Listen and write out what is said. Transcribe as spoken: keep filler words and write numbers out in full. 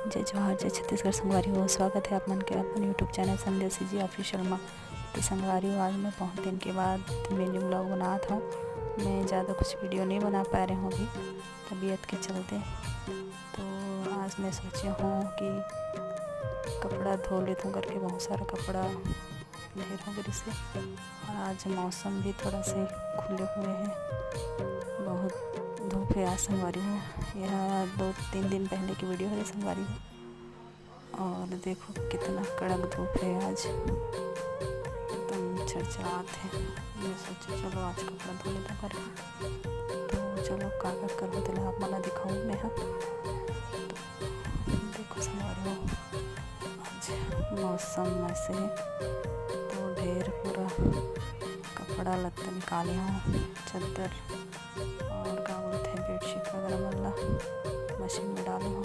जय जोहार, जय छत्तीसगढ़ संगवारी हो। स्वागत है आप मन के अपन YouTube चैनल संदेश जी ऑफिशियल मा। तो संगवारी हो, आज मैं बहुत दिन के बाद मिनी ब्लॉग बनात हूँ। मैं ज़्यादा कुछ वीडियो नहीं बना पा रही हूँ अभी, तबीयत के चलते। तो आज मैं सोची हूँ कि कपड़ा धो लेती हूँ करके, बहुत सारा कपड़ा ढेर हो गए से। और आज मौसम भी थोड़ा से खुले हुए हैं, बहुत धूप है आज संगवारी हो। यह दो तीन दिन पहले की वीडियो है संगवारी हो। और देखो कितना कड़क धूप है आज, एकदम चरचरात है। मैं सोची चलो आज कपड़ा धो लेता करके। तो चलो का का करहूँ तेला आप मन ला दिखाऊँ मैं हा। तो देखो संगवारी हो, आज मौसम ऐसे है तो ढेर पूरा कपड़ा लत्ता निकाले हूँ, चद्दर और का बोलते हैं बेडशीट वगैरह मन ला मशीन में डाले हूँ।